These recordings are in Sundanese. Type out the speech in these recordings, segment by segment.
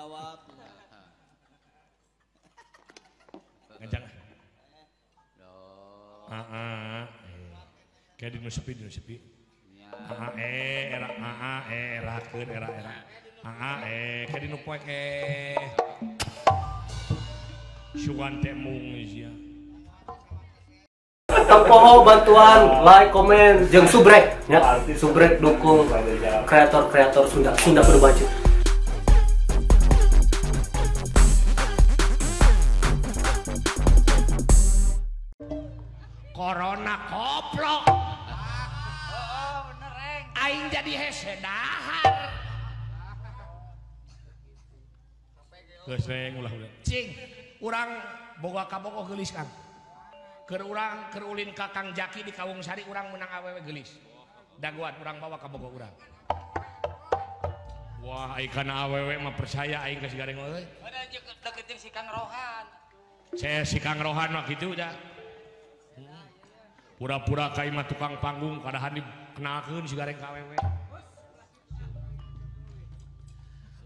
Jawab. Ngajak. Heeh. Kayak di nu sepi, di nu sepi. Aa e era aa e erakeun era era. Aa e kayak di nu poek eh. Sugan teh mung sia. Tempoho bantuan like, komen, jeung subrek ya. Subrek dukung kreator-kreator Sunda, Sunda kudu maju. Corona koplok. Aing jadi hese dahar. Geus reng ulah ulah. Cing, urang boga kabogoh geulis Kang. Keur urang keur ulin ka Kang Jaki di Kawung Sari urang menang awewe geulis. Dagoan urang bawa kabogoh urang. Wah, ai kana awewe mah percaya aing ka si Gareng euy. Deket jeung si Kang Rohan. Saya si Kang Rohan mah kitu da. Pura-pura ka imah tukang panggung kadahan dikenalkeun si Gareng ka awewe.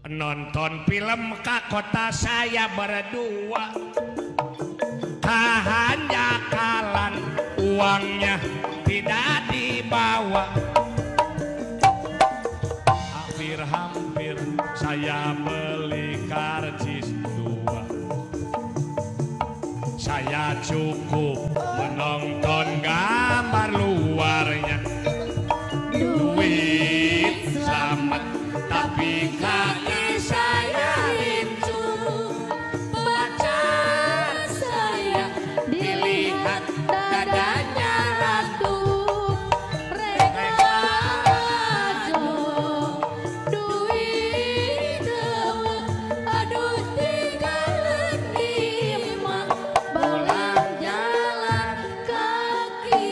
Nonton film ka kota saya berdua. Tahan jakalan uangnya tidak dibawa. Hampir-hampir saya beli karcis dua. Saya cukup menonton gambar luarnya. Duit selamat tapi kaki saya rincu. Pacar saya dilihat dadanya ratu. Reka ajo duit aduh tinggalan lima. Bolang jalan kaki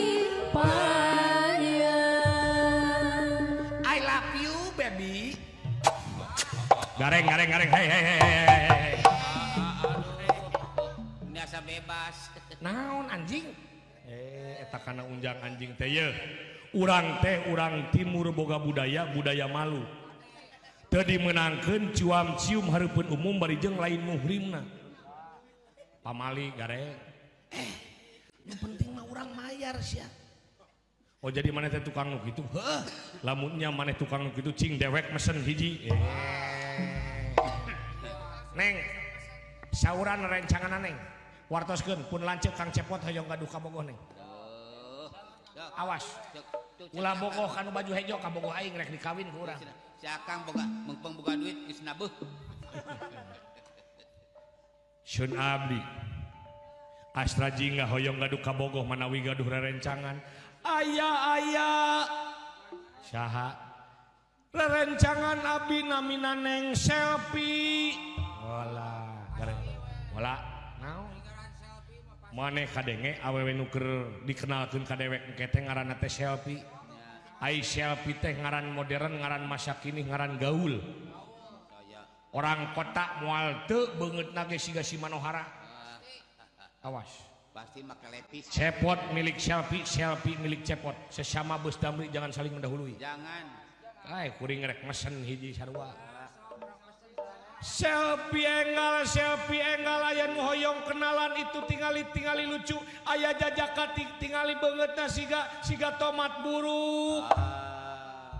payah. I love you baby. Gareng gareng gareng hei hei hei hei. Ini asa bebas. Naon anjing? Eta kana unjang anjing teh ye. Urang teh urang timur boga budaya, budaya malu. Teu dimeunangkeun cium cium hareupeun umum bari jeung lain muhrimna. Pamali gareng. Nu penting mah urang mayar sia. Oh jadi maneh teh tukang nu kitu? Heuh. Lamunnya maneh tukang nu kitu cing dewek mesen hiji. Neng, sauran rencangan neng. Wartoskeun pun lanceuk Kang Cepot hoyong gaduh kabogoh neng. Awas. Ulah bogoh kanu baju hejo kabogoh aing rek dikawin ku urang. Si Akang boga mengpeng boga duit geus nabeuh. Sun abdi. Astra jingga hoyong gaduh kabogoh manawi gaduh rerencangan. Aya aya. Saha? Rerencangan abdi namina Neng Selfie. Wala, gareng. Wala, naon? Maneh kadenge awewe nu keur dikenalkeun ka dewek engke teh ngaranna teh selfie. Ai selfie teh ngaran modern, ngaran masa kini, ngaran gaul. Orang kota moal teu beungeutna ge siga si Manohara. Awas. Pasti make lepis. Cepot milik selfie, selfie milik cepot. Sesama bus damri jangan saling mendahului. Jangan. Ai kuring rek mesen hiji sarua. Selfie enggal aya nu hoyong kenalan itu tingali-tingali lucu aya jajaka tingali beungeutna siga siga tomat buruk.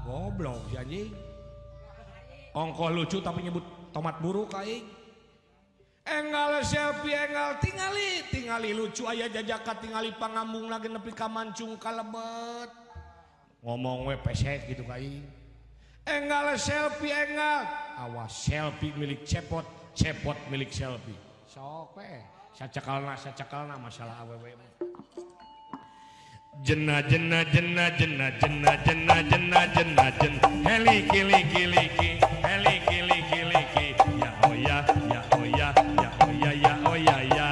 Goblok si anjing. Ongkoh lucu tapi nyebut tomat buruk aing. Enggal selfie enggal tingali tingali lucu aya jajaka tingali pangambungna ge nepi ka mancung ka lebet. Ngomong we pesek gitu ka aing. Enggal selfie enggal awas selfie milik cepot, cepot milik selfie. Sok we sacakalna sacakalna masalah awewe mah. Jena jena jena jena jena jena jena jena jen heliki liki liki heliki liki liki ya oh ya ya oh ya ya oh ya ya oh ya ya.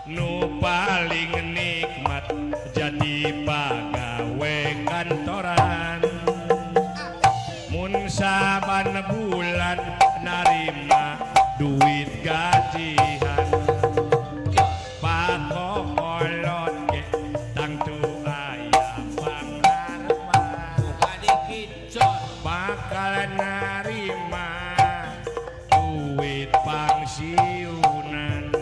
Nu paling nikmat jadi pagawe kantoran. Mun saban bulan narima duit gajian. Pakokolot ge tangtu aya pangarepan. Bakal narima pensiunan.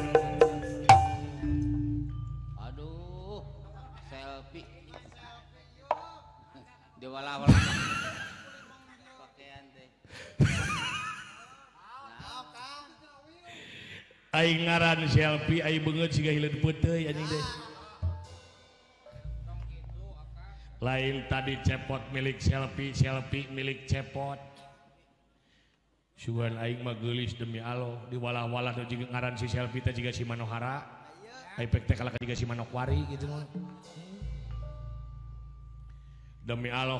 Aduh, selfie. Diwala-wala pakaian teh. Aing ngaran selfie aing beungeut siga hileud peuteuy anjing teh. Lain tadi cepot milik selfie, selfie milik cepot. Sugan aing mah geulis demi Allah, diwalah-walah nu jiga ngaran si selfie teh jiga si Manohara. Ai pek teh kalah jiga si Manokwari gitu mah. Demi Allah,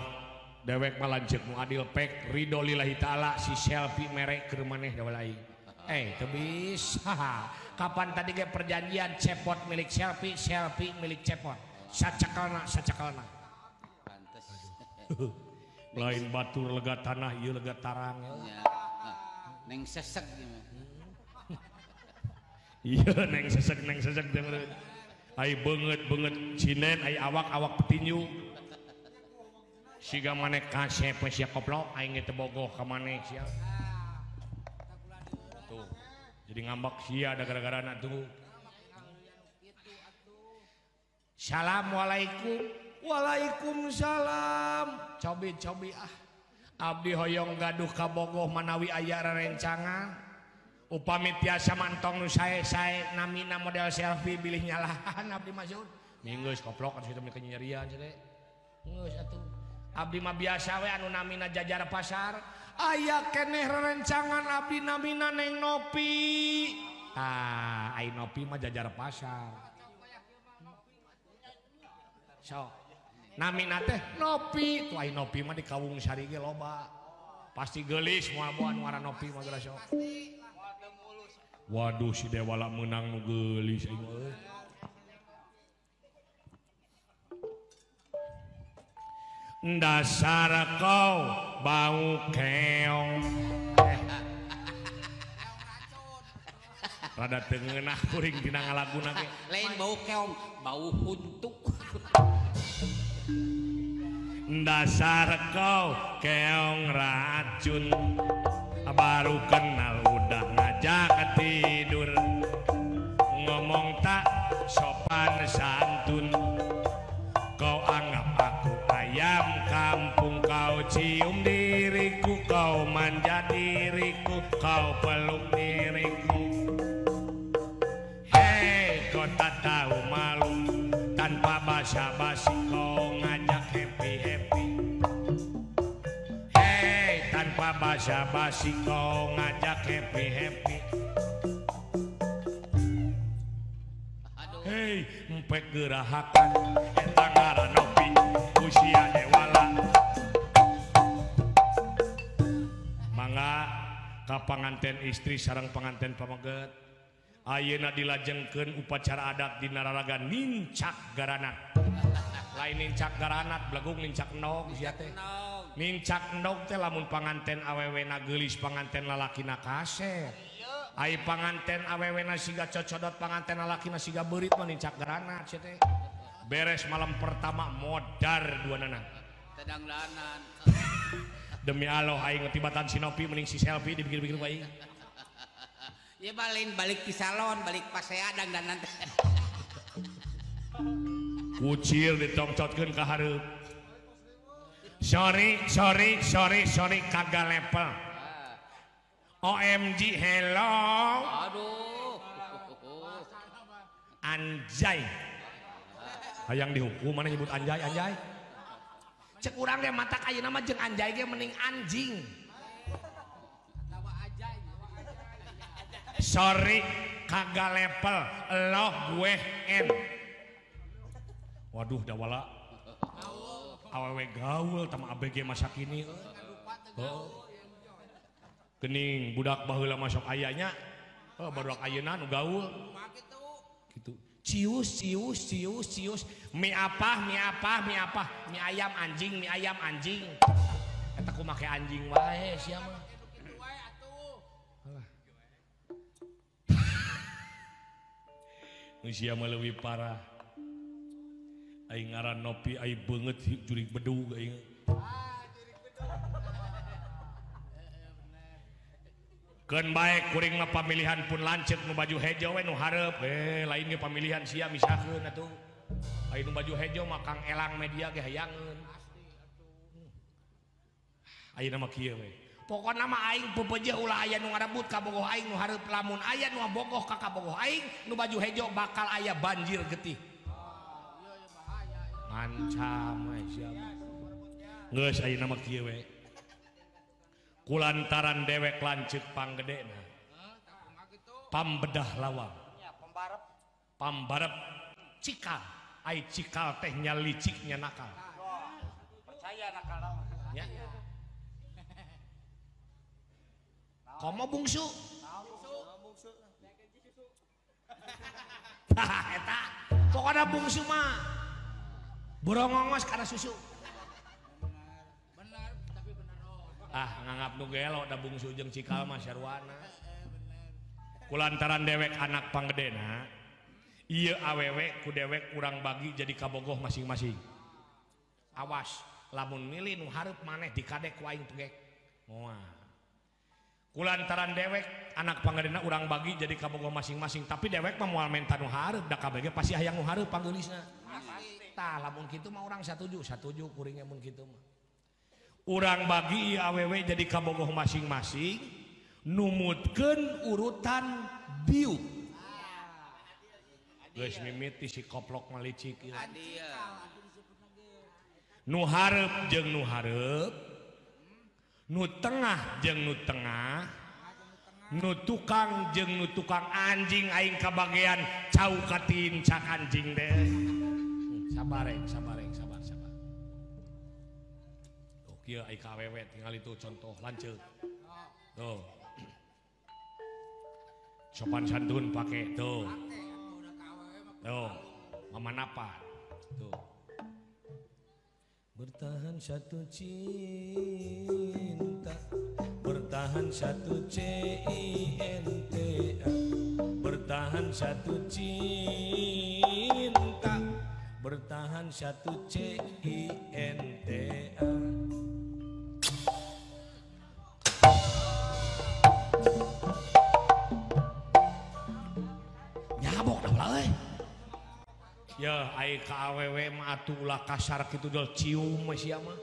dewek mah lanceuk nu adil pek ridho lillahi taala si selfie mere keur maneh da aing. Teu bisa. Kapan tadi ge perjanjian cepot milik selfie, selfie milik cepot. Sacakalna, sacakalna. Lain batur lega tanah, ieu lega tarang. Ya. Neng sesek Iya, neng sesek teh meureun. Ai beungeut-beungeut cinen, ai awak-awak petinju. Siga maneh kasep sia koplok, aing ge teu bogoh ka maneh sia. Tuh. Jadi ngambek sia da gara-garana tuh. Assalamualaikum. Waalaikumsalam. Cobi-cobi ah. Abdi hoyong gaduh kabogoh manawi aya rerencangan. Upami tiasa mantong nu sae-sae namina model selfie bilih nyalahan abdi masuk. Minggeus koplok atuh kitu nyerian cenah. Geus atuh. Abdi mah biasa we anu namina jajar pasar. Aya keneh rerencangan abdi namina Neng Nopi. Tah, ai Nopi mah jajar pasar. So, namina teh Nopi, tuh ai Nopi mah di Kawung Sari ge loba. Pasti geulis moal boa nu ngaran Nopi mah geura sok. Waduh si Dewala meunang nu geulis aing euy. Dasar kau bau keong. Rada teu ngeunah kuring dina ngalaguna ge. Lain bau keong, bau huntu. Dasar kau keong racun, baru kenal udah ngajak tidur, ngomong tak sopan santun, kau anggap aku ayam kampung, kau cium diriku, kau manja diriku, kau peluk diriku. Hei, kau tak tahu malu, tanpa basa-basi kau ngajak happy-happy. Hei, tanpa basa-basi kau ngajak happy-happy. Hei, empek gerahakan eta ngaran Nopi usia Dewala. Mangga ka panganten istri sareng panganten pameget. Ayeuna dilajengkeun upacara adat dina raraga nincak garanat. Lain nincak garanat, belegung nincak endog sia teh. Nincak endog teh lamun panganten awewena geulis, panganten lalakina kasep. Ai panganten awewena siga cocodot, panganten lalakina siga beurit mah nincak garanat sia teh. Beres malam pertama modar duanana. Tedangdanan. Demi Allah aing tibatan si Nopi mending si selfie dipikir-pikir ku aing. Ya balik balik di salon, balik pasea dangdanan teh. Kucil ditongcotkeun ka hareup. Sorry, sorry, sorry, sorry kagak level. OMG hello. Aduh. Anjay. Hayang dihukum mana nyebut anjay, anjay. Cek urang ge matak ayeuna mah jeung anjay ge mending anjing. Sorry kagak level, loh gue N. Waduh dawala. Awewe gaul tama ABG masa kini. Oh. Gening budak baheula masuk ayanya. Oh, barudak ayeuna nu gaul. Gitu. Cius cius cius cius, mie apa mie apa mie apa, mie ayam anjing, mie ayam anjing. Eta ku make anjing wae sia mah. Sia mah leuwih parah. Aing ngaran Nopi aing beungeut jurig bedug aing. Keun bae kuring mah pamilihan pun lanceuk nu baju hejo we nu hareup. Lain ge pamilihan sia misahkeun atuh. Ai nu baju hejo mah Kang Elang media ge hayangeun. Ayeuna mah kieu we. Pokona mah aing pepeje ulah aya nu ngarebut kabogoh aing nu hareup, lamun aya nu bogoh ka kabogoh aing nu baju hejo bakal aya banjir getih. Ngancam we sia. Geus ayeuna mah kieu we. Kulantaran dewek lanceuk panggedena pambedah lawang pambarep cikal, ai cikal teh nya liciknya nakal, percaya nakal nya komo bungsu tah eta pokona bungsu mah borongongos kana susu. Ah nganggap nu gelo da bungsu jeung cikal mah sarwana. Kulantaran dewek anak panggedena ieu awewe ku dewek urang bagi jadi kabogoh masing-masing. Awas lamun milih nu hareup maneh dikadek ku aing pegek. Moal. Kulantaran dewek anak panggedena urang bagi jadi kabogoh masing-masing, tapi dewek mah moal menta nu hareup da kabeh ge pasti hayang nu hareup panggeulisna. Tah lamun kitu mah urang satuju, satuju kuringnya mun kitu mah. Urang bagi awewe jadi kabogoh masing-masing numutkeun urutan diuk. Geus mimiti si koplok malicik ieu. Nu hareup jeung nu hareup, nu tengah jeung nu tengah, nu tukang jeung nu tukang. Anjing aing kabagean cau katin cak anjing teh. Sabareng, sabareng, sabar, sabar. Kieu ai ka awewe tinggal itu contoh lanceuk. Tuh. Sopan santun pake tuh. Tuh, mamanapan. Tuh. Bertahan satu cinta, bertahan satu C I N T A, bertahan satu cinta, bertahan satu C I N T A. Nyabok dah ulah euy. Ya ai ka awewe mah atuh ulah kasar kitu dol cium we sia mah.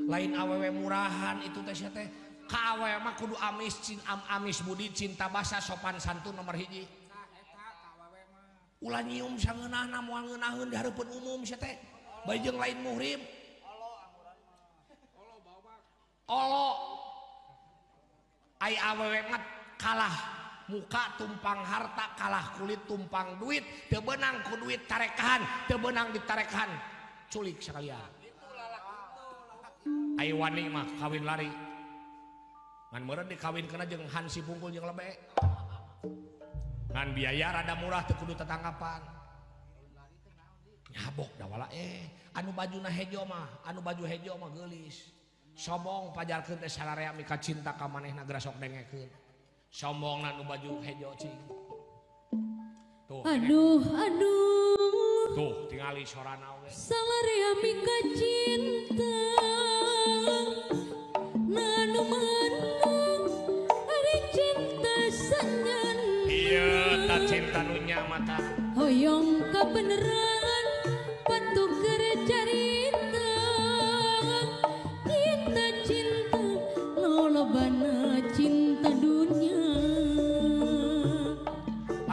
Lain awewe murahan itu teh sia teh. Ka awewe mah kudu amis amis budi cinta basa sopan santun nomor hiji. Ulah nyium sangeunahna moal ngeunaheun di hareupeun umum sia teh. Bae jeung lain muhrim. Olo. Ai awewe mah kalah muka tumpang harta, kalah kulit tumpang duit, teu beunang ku duit tarekahan, teu beunang ditarekahan, culik sekalian. Ai wani mah kawin lari. Ngan meureun dikawinkeun jeung Hansi Pungkul jeung lebe. Ngan biaya rada murah teu kudu tetanggapan. Nyabok da wala anu bajuna hejo mah, anu baju hejo mah geulis. Sombong pajarkeun teh sararea mika cinta ka manehna geura sok dengekeun. Sombongna nu baju hejo cing. Tuh. Aduh aduh. Tuh tingali sorana oge. Salarea mika cinta. Nanu menang ari cinta sangan. Ieu ta cinta nu nya mata. Hoyong kabeneran patuker carita. Cinta-cinta lolobana cinta dunia.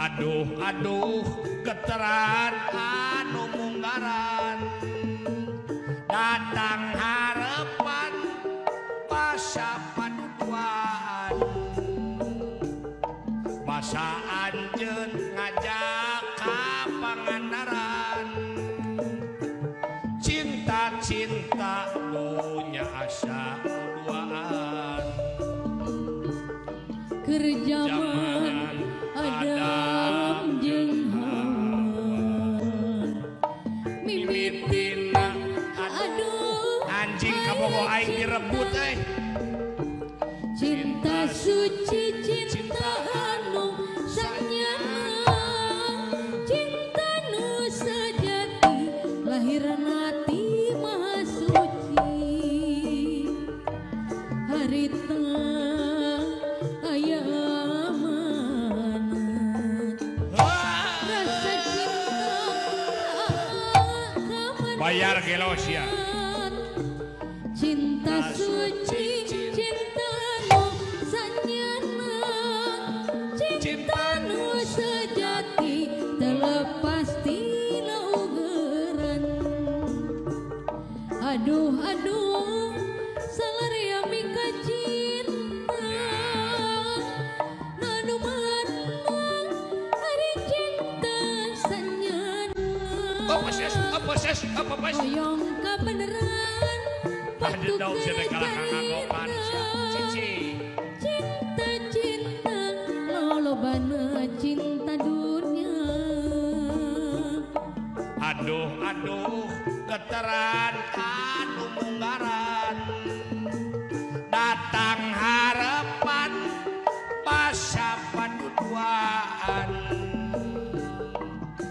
Aduh aduh geteran anu munggaran, datang harapan basa paduduan, basa anjeun ngajak ka Pangandaran. Cinta-cinta dunya asa duaan, keur jaman Adam jeung Hawa mimitina. Aduh anjing kabogoh aing direbut euy. Cinta suci cinta anu sanyana, cinta nu sejati lahir hati maha suci. Harita aya Bayar gelo sia. Cinta suci cinta nu sanyana, cinta nu sejati terlepas tina ugeran. Aduh aduh salaria mika cinta nanu manang ari cinta sanyana. Hoyong kabeneran patuh cinta-cinta lolobana cinta dunia. Aduh aduh keteran anu munggaran datang harapan basa paduduaan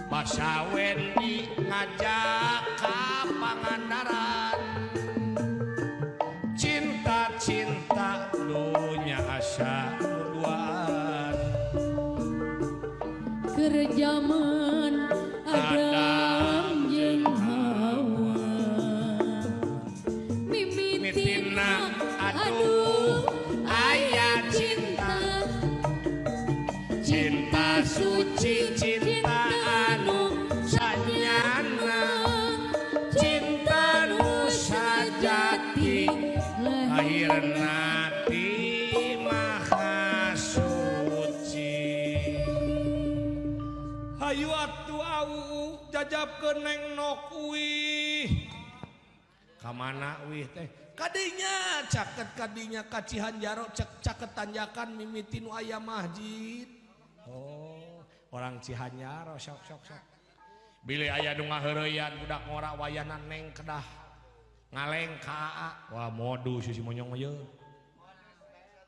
basa Wendi ngajak ka Pangandaran. Cinta-cinta dunya asa duaan kerjaman Adam jeung Hawa mimitina aduh aya cinta, cinta suci cinta anu sanyana, cinta nu sajati lahirna ti Maha Suci. Hayu atuh au jajabkeun neng nok uih. Ka mana uih teh? Kadinya caket kadinya ka Cihanjaro caket tanjakan mimiti nu aya masjid. Oh, orang Cihanjaro sok sok sok. Bilih aya nu ngaheureyan budak ngora wayahna neng kedah ngaleng ka aa. Wah modus si monyong mah ye.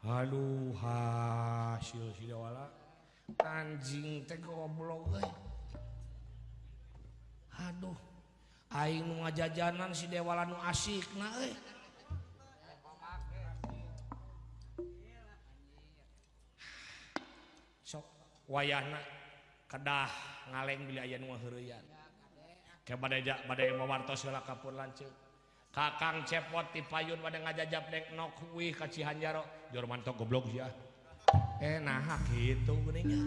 Aduh hasil si dewala. Anjing teh goblok euy. Aduh aing nu ngajajanan si dewala nu asikna euy. Sok wayahna kedah ngaleng bilih aya nu ngaheureyan. Ke bade bade mawartos heula ka pun lanceuk. Kakang Cepot ti payun bade ngajajab dek nok uih ka Cihanjaro. Jor mantok goblok sia. Nah kitu geuning nya.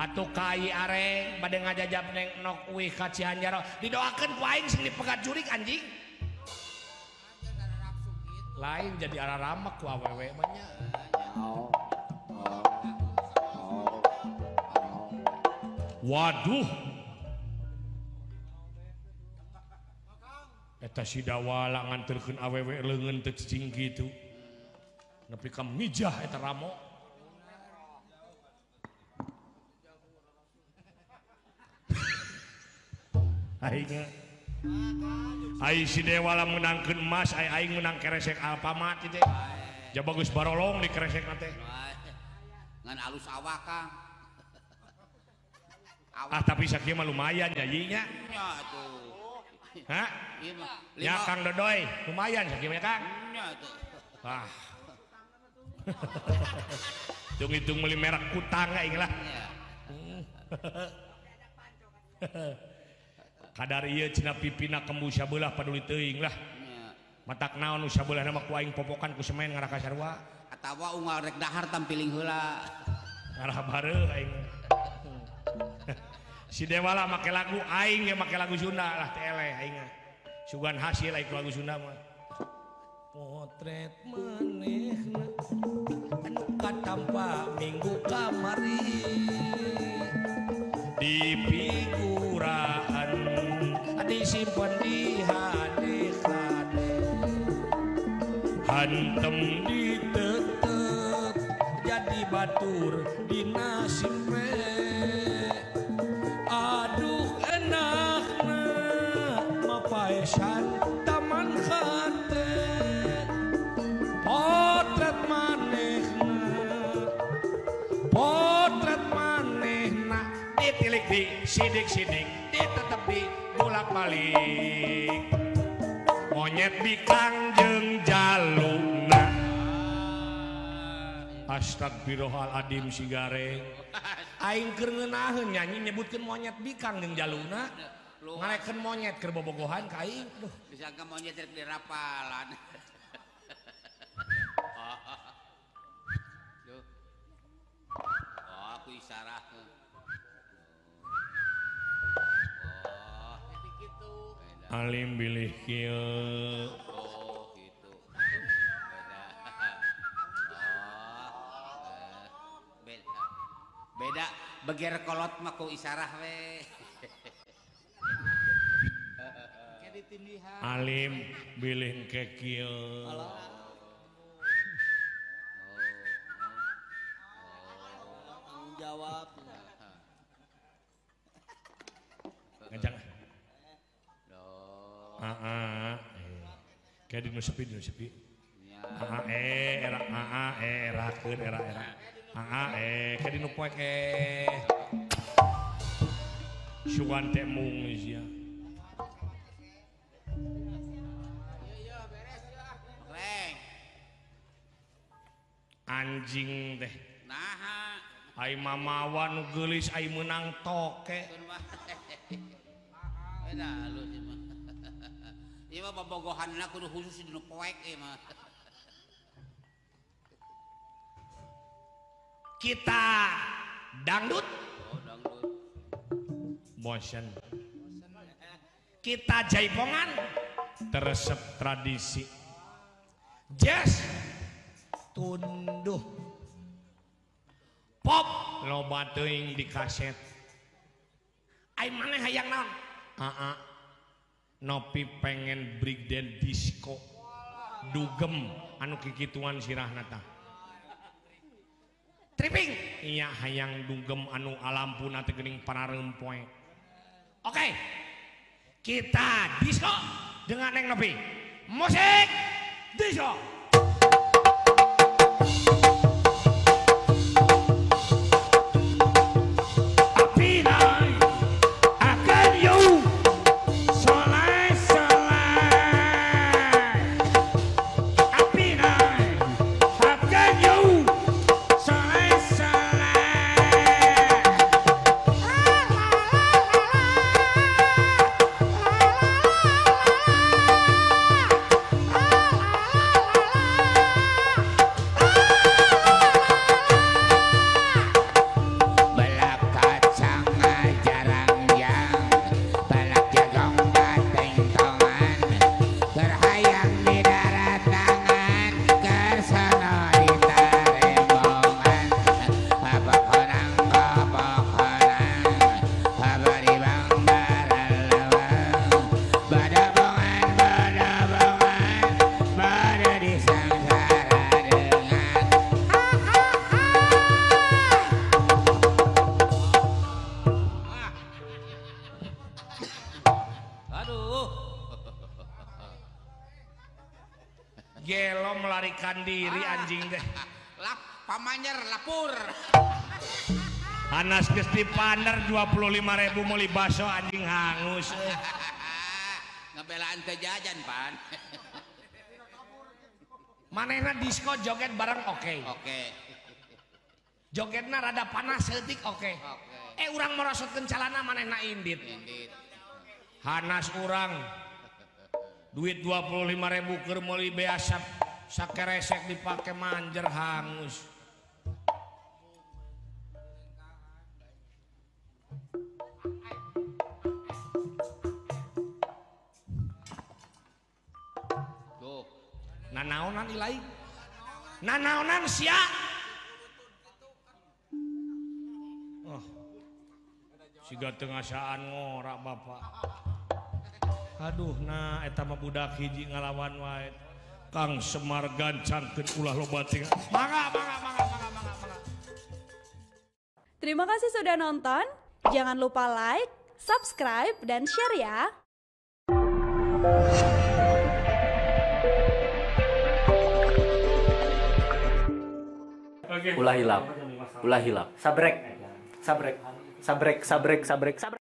Atuh kai areng bade ngajajab neng nok uih ka Cihanjaro. Didoakeun ku aing sing dipegat jurik anjing. Lain jadi araramek ku awewe mah nya. Waduh. Eta si Dawala nganterkeun awewe leungeun teu cicing kitu. Nepi ka mijah eta ramo. Aing ai si Dewala meunangkeun emas, ai aing meunang keresek Alfamart kitu. Ja bagus barolong di keresekna teh. Ngan alus awak Kang. Ah tapi sakieu mah lumayan nyanyinya. Nya atuh. Hah? Ya Kang Dodoy, lumayan sakieu mah Kang. Nya atuh. Ah. Hitung-hitung meuli merek kutang aing lah. Kadar ieu cenah pipina kembu sabelah paduli teuing lah. Matak naon nu sabeulahna mah ku aing popokan ku semen ngarah ka sarua. Atawa unggal rek dahar tampiling heula. Ngarah bareuh aing. Si Dewala make lagu aing ge make lagu Sunda lah teh eleh aing. Sugan hasil aing lagu Sunda mah. Potret manehna anu katampa minggu kamari di figuraan disimpen di hade-hade hantem ditetep jadi batur dina simpe. Aduh enakna mapaesan taman hate potret manehna potret manehna ditilik di sidik-sidik ditetep di bolak-balik monyet bikang jeung jaluna. Astagfirullahaladzim si gareng aing keur ngeunaheun nyanyi nyebutkeun monyet bikang jeung jaluna. Ngalekeun monyet keur bobogohan ka aing. Aduh, disangka monyet rek dirapalan. Duh. Oh, aku isarah. Oh, jadi kitu. Alim bilih kieu. Oh, gitu. Beda. Oh, beda. Beda beger kolot mah ku isarah we. Alim bilih ke kieu. Tanggung jawab. Ngajang. Aa. Kayak di nu sepi, di nu sepi. Aa era aa erakeun era era. Aa kayak di nu poek Sugan teh mung sia. Anjing teh. Naha. Ai mamawa nu geulis ai meunang toke. Beda halus ieu mah. Ieu mah bobogohanna kudu khusus dinu poek ieu mah. Kita dangdut. Oh, dangdut. Bosen. Kita jaipongan teresep tradisi. Jazz tunduh. Pop loba teuing di kaset. Ai maneh hayang naon? Aa. Nopi pengen breakdance disco. Dugem anu kikituan sirahna tah. Tripping. Iya hayang dugem anu alampuna teh geuning pararempoe. Oke. Kita disco dengan Neng Nopi. Musik disco. Gelo melarikan diri anjing teh. Lap pamanyer lapur. Anas geus dipaner 25.000 meuli baso anjing hangus. Ngebelaan teh jajan pan. Manehna disco joget bareng oke. Oke. Jogetna rada panas seutik oke. Oke. Urang merosotkeun calana manehna indit. Indit. Hanas urang duit 25.000 keur meuli beas sakeresek dipake manjer hangus. Tuh. Nanaonan ilai. Nanaonan sia. Oh. Siga teu ngasaan ngorak bapak. Aduh nah eta mah budak hiji ngalawan wae. Kang Semar gancangkeun ulah loba teuing. Mangga mangga mangga mangga mangga mangga. Terima kasih sudah nonton. Jangan lupa like, subscribe, dan share ya. Ulah hilap. Ulah hilap. Sabrek. Sabrek. Sabrek, sabrek, sabrek, sabrek.